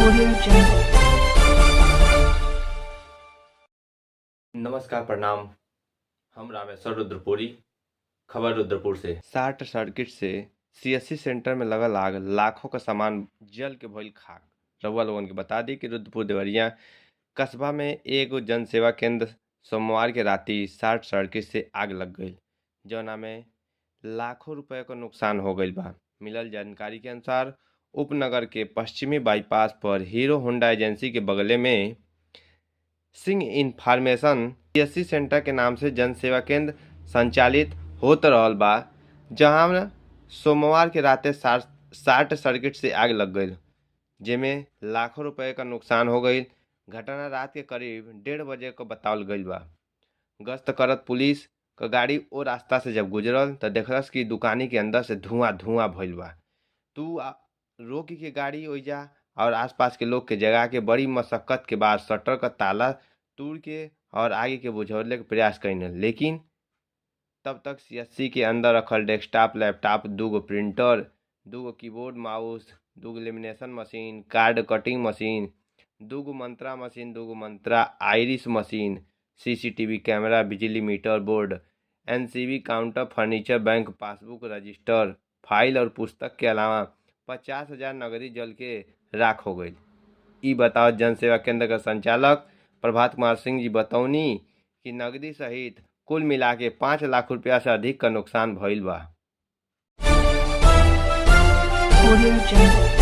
Audio Jungle. नमस्कार, प्रणाम। हम रामेश्वर रुद्रपुरी, खबर रुद्रपुर से। शॉर्ट सर्किट से सीएससी सेंटर में लगल आग, लाखों का सामान जल के भइल खाक। रउआ लोगन के बता दी कि रुद्रपुर देवरिया कस्बा में एगो जन सेवा केंद्र सोमवार के राति शॉर्ट सर्किट से आग लग गई, जौना में लाखों रुपए का नुकसान हो गईल बा। मिलल जानकारी के अनुसार उपनगर के पश्चिमी बाईपास पर हीरो होंडा एजेंसी के बगले में सिंह इंफॉर्मेशन सीएससी सेंटर के नाम से जन सेवा केंद्र संचालित होत रहल बा, जहां सोमवार के राते शॉर्ट सर्किट से आग लग गई, जेमे लाखों रुपए का नुकसान हो गई। घटना रात के करीब 1:30 बजे को बतावल गईल बा। गश्त करत पुलिस क गाड़ी ओ रास्ता से जब गुजरल त देखलस कि दुकानी के अंदर से धुआं धुआं भइल बा। तू रोक के गाड़ी ओइजा और आसपास के लोग के जगा के बड़ी मशक्कत के बाद शटर का ताला तोड़ के और आगे के बुझौले के प्रयास कईने, लेकिन तब तक सीएससी के अंदर रखल डेस्कटॉप, लैपटॉप, दूगो प्रिंटर, दूगो कीबोर्ड माउस, दूगो lamination machine, card cutting machine, दूगो मंत्रा मशीन, दूगो मंत्रा आइरिस मशीन, सीसीटीवी कैमरा, बिजली meter board, NCB counter, furniture, bank passbook, register, file और पुस्तक के अलावा 50,000 नगदी जल के राख हो गई। ई बताओ जन सेवा केंद्र का संचालक प्रभात कुमार सिंह जी बतौनी कि नगदी सहित कुल मिला के 5 लाख रुपया से अधिक का नुकसान भइल बा। Audio Jungle.